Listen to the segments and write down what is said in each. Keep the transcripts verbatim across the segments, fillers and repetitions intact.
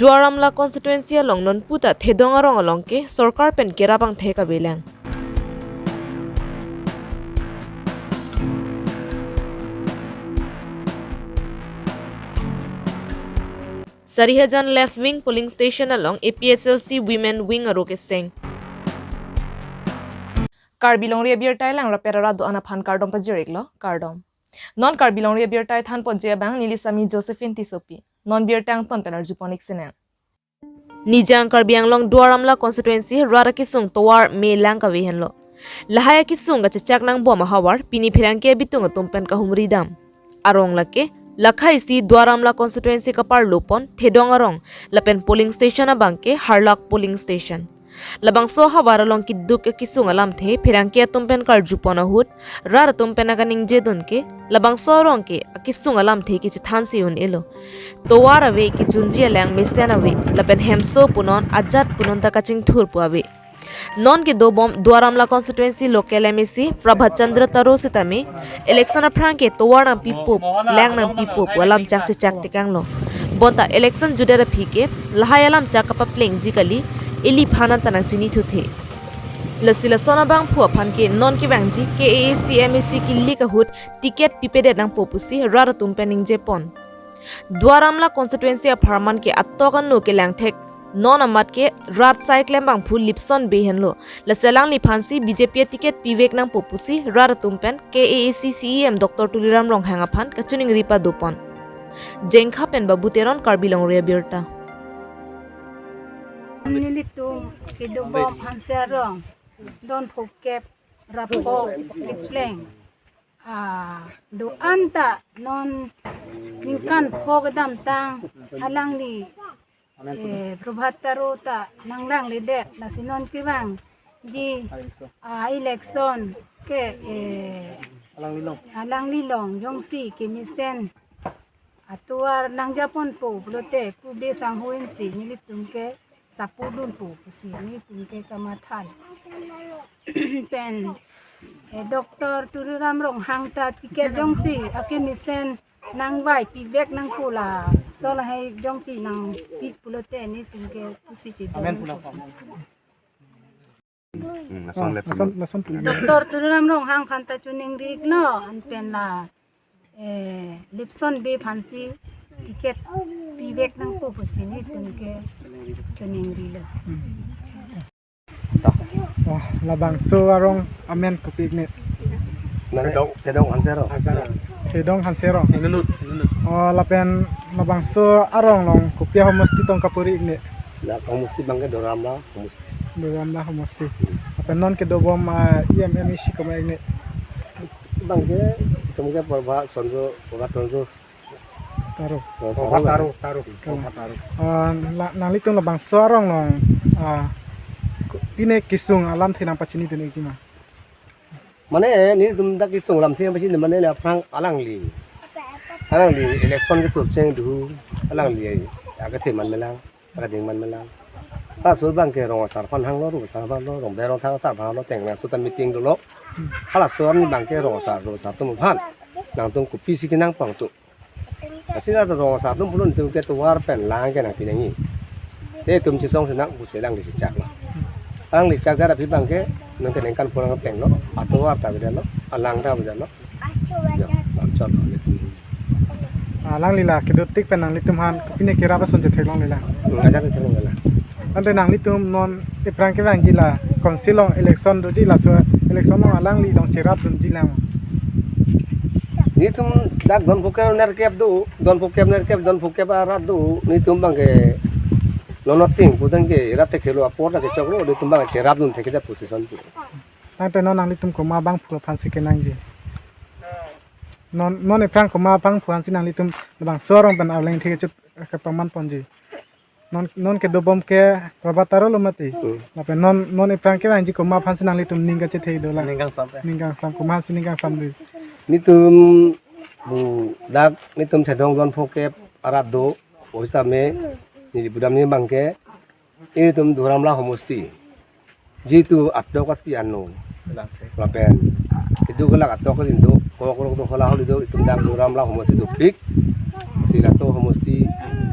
Duar Amla constituency along nonputa Thedong arong along ke sorkar pen kerap angthek avelang. Sarihajan Left Wing Polling Station along A P H L C Women Wing aro keseng. Karbi Longri Abirta elang rapet arat do-an aphan kardom pajir-iklo, kardom. Non Karbi Longri Abirta thanponji abang neli Sami Josephine Tissopi. Non birta angton pen arjupon-ik sinang. Nijang Karbi Anglong Duar Amla constituency rat akesung tovar me lang kave henlo. Lahai akesung kachechak nangbom ahavar pini pherangke abitung atum pen kahumri dam. Arong lake, lakha isi Duar Amla constituency kaparlopon Thedong arong, lapen polling station abang ke Harlak polling station. Labangso ahavar along keduk akesung alamthe pherangke atum pen karjupon ahut, rat atum pen akaningje dun ke, labangso arong ke akesung alamthe kechethansi un-elo. Tovar ave, kechunji alang mesen ave, lapen hemso punon, ajat punon ta kachingthur pu ave. Non kedobom Duar Amla constituency local M A C Prabhat Chandra Taro sitame, election aphrang ke tovar nangpipo, lang nangpipo pu alam chak chechak tekanglo. Bonta election jutdet aphi ke lahai alam chak kapaplengji kali, iliphan anta nangchinithuthe. Lasi lason abangphu aphan ke non kevangji K A A C M A C kilik ahut ticket pipedet nangpo pusi rat atum pen ningjepon. Duar Amla constituency apharman ke atok ano kelangthek, non amat ke rat sai klem abangphu Lipson Bey henlo. Lasi alangliphansi B J P aticket pivek nangpo pusi rat atum pen K A A C C E M Doctor Tuliram Ronghang aphan kachiningri padopon. Jengkha pen Babu Teron, Karbi Longri Abirta. Nelitum kedobom Hanse arong, don phokep, ra pho, ripleng. Ah, do-an ta non ningkan pho kedamtang alangli, eh, Prabhat Taro ta nanglang ledet, lasi non kevangji, ah, election ke, eh, alangli long, alangli long jongsi kemesen atovar nangjaponpo pulote pu be sangho insi nelitum ke sapu dunpo pusi nelitum ke kamathan. Pen, eh, Doctor Tuliram Ronghang ta ticket jongsi akemesen nangvai pivek nangpo, laso lahai jongsi nangpi pulote nelitum ke pusi chedon. Amen pula po. Hmm, lason, lason, lason pu. Doctor Tuliram Ronghang aphan ta chiningri-iklo, anpen la, eh, Lipson Bey aphansi ticket pivek nangpo pusi nelitum ke chiningrilo. Hmm. Wah, labangso arong amen kopi-ik ne? Nang Thedong, Thedong Hanse arong. Thedong Hanse arong. Inunut, inunut. Oh, lapen labangso arong along kopi ahomosti tong kapuri-ik ne? La homosti abang ke Duar Amla homosti. Duar Amla homosti. Lapen non kedobom, ah, E M M A C komat-ik ne? Abang ke, itum ke Prabhat Chandra, Prabhat Chandra Taro. Oh, Prabhat Taro, Taro. Taro. Prabhat Taro. Ah, la, nanglitum labangso arong along, ah, ko-, pine kesung alamthe nangpachini dun-ikji ma? Mane, nelitum dak kesung alamthe nangpachini mane la aphrang alangli. Alangli election ketur cheng duhu, alangli akethe man melang, akading man melang. Halaso abang ke rong asar aphan hanglo, rong asar aphan lo, rong berong thang asar aphan lo, teng nang suta meeting dolo. Halaso arni abang ke rong asar, rong asar atum aphan nangtum kopisi kenangpon tu. Lasi la rong asar atum pulo nelitum ke tovar pen lang ke nangpi nangji. Te itum chesong senang pusi alangli chechaklo. Alangli chak dar aphi abang ke nang ke ningkan pho nangpenglo, atovar ta avedetlo, alang ta avedetlo. Ya, bangchot lo nelitum. Ah, alangli la kedotik pen nanglitum aphan pine kerap ason chetheklongle la? Hmm, ajat chetheklongle la. Ante nanglitum non ephrang kevangji la council along election doji, laso election along alangli dong cherap dunji lang? Nelitum dak don phokep nerkep do, don phokep nerkep, don phokep arat do, nelitum abang ke non ating pudang ke rat theklong apor ta kechoklo, nelitum abang cherap dun thekthedet position pu. Tangte non nanglitum komat abangphu aphansi kenangji? Non, non ephrang komat abangphu aphansi nanglitum labangso arong pen arleng thek chut kepaman ponji? Non, non kedobom ke Prabhat Taro lo mati. Hmm. Lapen non, non ephrang kevangji komat aphansi nanglitum ning kachethe do la? Ning kangsam pe. Ning kangsam, komat aphansi ning kangsam di? Nelitum bu dak nelitum Thedong don phokep arat do, oisa me, neli pudam ni abang ke, itum Duar Amla homosti. Jitu atok ati ano. Lapen. Itum kelak atok indo, kok rok do hola holi do, itum dak Duar Amla homosti dopik. Si laso homosti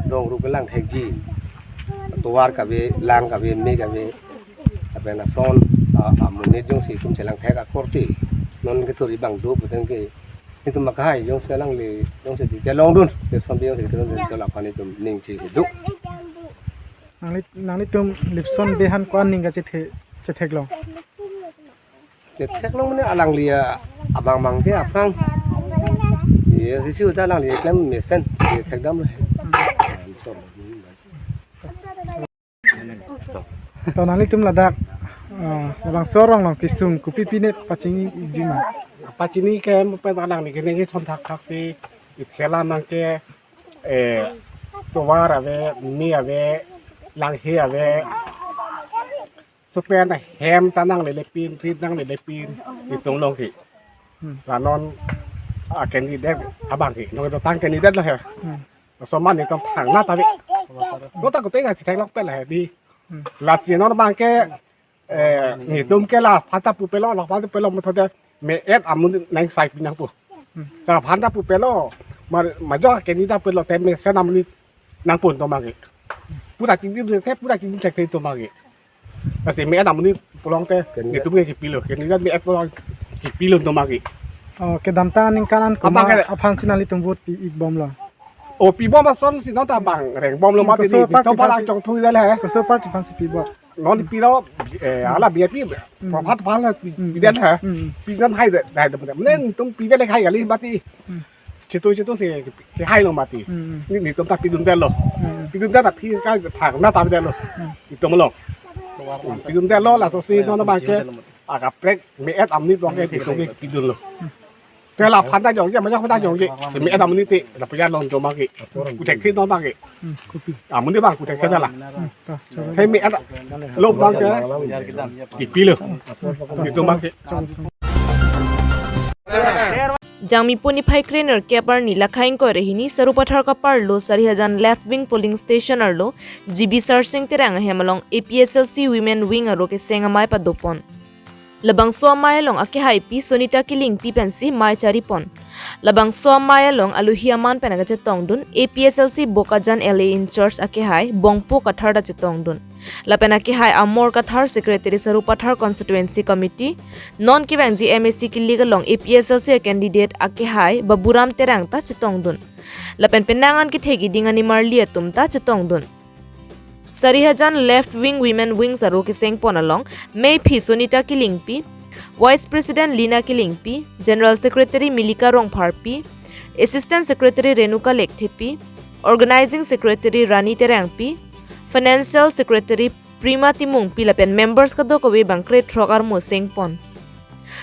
rong ruk kelang thekji. Tovar kave, lang kave, me kave, lapen ason, a, amonit jongsi itum chelang thek akorte, non ketur ibang do putangke, itum akhai jongsi alangli jongsi kelongdun, Lipson Bey jongsi kelongdun, hala aphan itum ning cheduk. Nangli, nanglitum Lipson Bey aphan ko-an ning kachethe, chetheklong? Chetheklong mane alangli abang abang ke aphrang. Ye sisi uta alangli klem mesen, ye thekdam lo. To nanglitum ladak, ah, labangso arong along kesung kopi pinet pachiniji ma? Pachini ke mo pen alangli kene ke son thakthak si ithela nang ke, eh, tovar ave, me ave, langhe ave. Laso pen ahem ta nanglele pin, rit nanglele pin, itum along ke. Hmm. La non a candidate abang ke, non kedotang candidate lo he. Hmm. Laso amonit itum thangnat ave. Lo ta kote ka chetheklong pen la he di. Hmm. Lasi non abang ke, eh, netum ke laphan ta pupelo, laphan ta pupelo methode me-et amonit nang sai pi nangpo. Hmm. Laphan ta pupelo, ma, majok candidate pelo te mesen amonit nangpon atum abang ke. Pura chingdin the, pura chingdin thek atum abang ke. Lasi me-et amonit pulote, candidate, netum ke kepilo, candidate me-et pulo kepilo atum abang ke. Oh, kedamtang aningkan an komat abang ke aphan si nanglitum vote pi-ik bomlo? Oh, pi bom ason si non ta bang reng bomlo mati. Koso di, party to pala aphan si? Chong thu dal he. Koso party aphan si pi bom? Non pilo, eh, hala B J P, hmm, Prabhat aphan la pi, hmm, pi dal he. Hmm. Pi non hai dal, dal dal. Mane netum pi dal hai kali mati. Hmm. Chetu chetu si, si hailo mati. Hmm. Ne, netum ta pidun dal lo. Hmm. Pidun dal ta phi ka thangnat ta dal lo. Hmm. Itum along. Hmm. Pidun dal lo laso si non abang ke akaprek me-et amonit along ke netum ke pidun lo. Te laphan ta jongje, majok aphan ta jongje. Me-et amonit te, lapu ya long atum abang ke. Kuthek thit atum abang ke. Hmm, kopi? Amonit abang kuthek thit la. Hmm, to, chalo. He me-et lo abang ke. Kepilo. Itum abang ke. Jangmi puni phai krener kep arni lakhain ko rehini Sarupathar kaparlo Sarihajan Left Wing Polling Station arlo G B Sarsing Terang ahem along A P H L C Women Wing aro keseng amei padopon. Labangso amei along akehaipi Sonita Killingpi pensi mei charipon. Labangso amei along alohi aman pen kachetongdun A P H L C Bokajan L A in charge akehai Bongpo Kathar ta chetongdun. Lapen akehai Amor Kathar, Secretary Sarupathar Constituency Committee, non kevangji M A C kilik along A P H L C candidate akehai Baburam Terang ta chetongdun. Lapen penang an kethek iding animarli atum ta chetongdun. Sarihajan Left Wing Women Wings aro kesengpon along meiphi Sonita Killingpi, Vice President Lina Killingpi, General Secretary Milika Rongpharpi, Assistant Secretary Renuka Lekthepi, Organizing Secretary Rani Terangpi, Financial Secretary Prima Timungpi lapen members kadokave bang krethrok armu sengpon.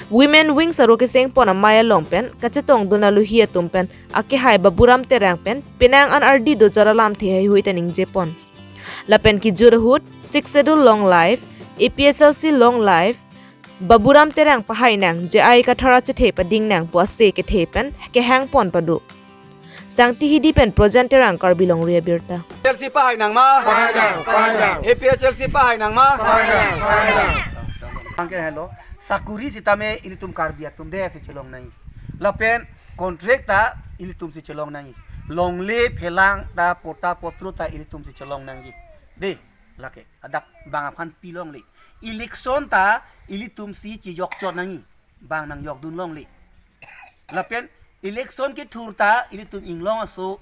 Women Wings aro kesengpon amei along pen kachetongdun alohi atum pen akehai Baburam Terang pen penang an ardi do chara lamthe heihui ta ningjepon. Lapen kejut ahut Sixth Schedule long life, A P H L C long life, Baburam Terang pahai nang, J I Kathar achethe pading nang pu ase kethe pen kehangpon pado. Sangti Hidi pen Projan Terang, Karbi Longri Abirta. A P H L C pahai nang ma? Pahai nang, pahai nang. A P H L C pahai nang ma? Pahai nang, pahai nang. Angke hello, sakuri sitame ilitum Karbi atum de si chelong nang. Lapen contract ta ilitum si chelong nang. Longle phelang ta pota potro ta ilitum si chelong nang. De, lake, adak bang aphan pilongle. Election ta ilitum si chejok chot nang. Bang nangjokdun longle. Lapen election kethur ta ilitum inglong aso,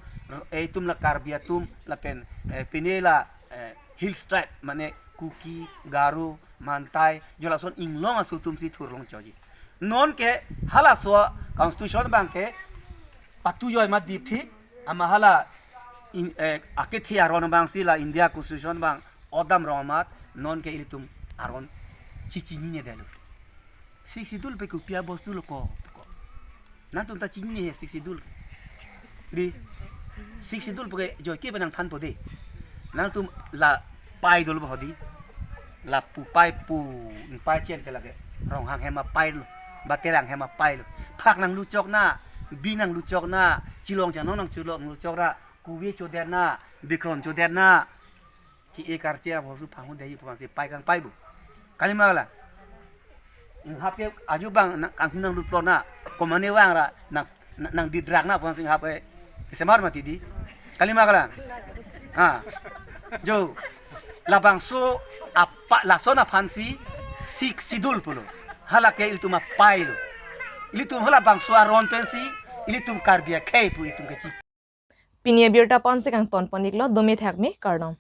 eh, itum la Karbi atum, lapen, eh, pine la, eh, Hills Tribe, mane Kuki, Garo, Mantai, jo lason inglong aso atum si thur long choji. Non ke halaso constitution abang ke patu joi ma dipthi, ama hala in, eh, akethe aron abang si la India constitution abang odam rong amat, non ke ilitum aron chichinine detlo. Sixth Schedule pen kopi abostu lo ko, ko. Nangtum ta chinine he Sixth Schedule. Di, Sixth Schedule pen ke joike pen nangthanpo de. Nangtum la pai dolo ba hodi. Lapu pai pu, pai chen ke lake. Ronghang hem apai lo. Ba Terang hem apai lo. Phak nangluchok na, bi nangluchok na, chilong chano nangchilong luchok ra, kuwe chodet na, bikron chodet na. Ki e karche abo su phanghun dei pu si pai kangpai bu. Kalima kala. Hap ke aju bang na kanghun nangluplot na. Komane vang ra nang, nang, nangdidrak na pu si hap ke. Semar mati di. Kalima kala. Ha. Jo. Labangso apa lason aphansi Sixth Schedule pulo. Halake ilitum apailo. Ilitum halabangso aron pensi ilitum Karbi akhei pu itum kechi. Pini abirta ponsi kangton pon-iklo, dome thakme, kardom.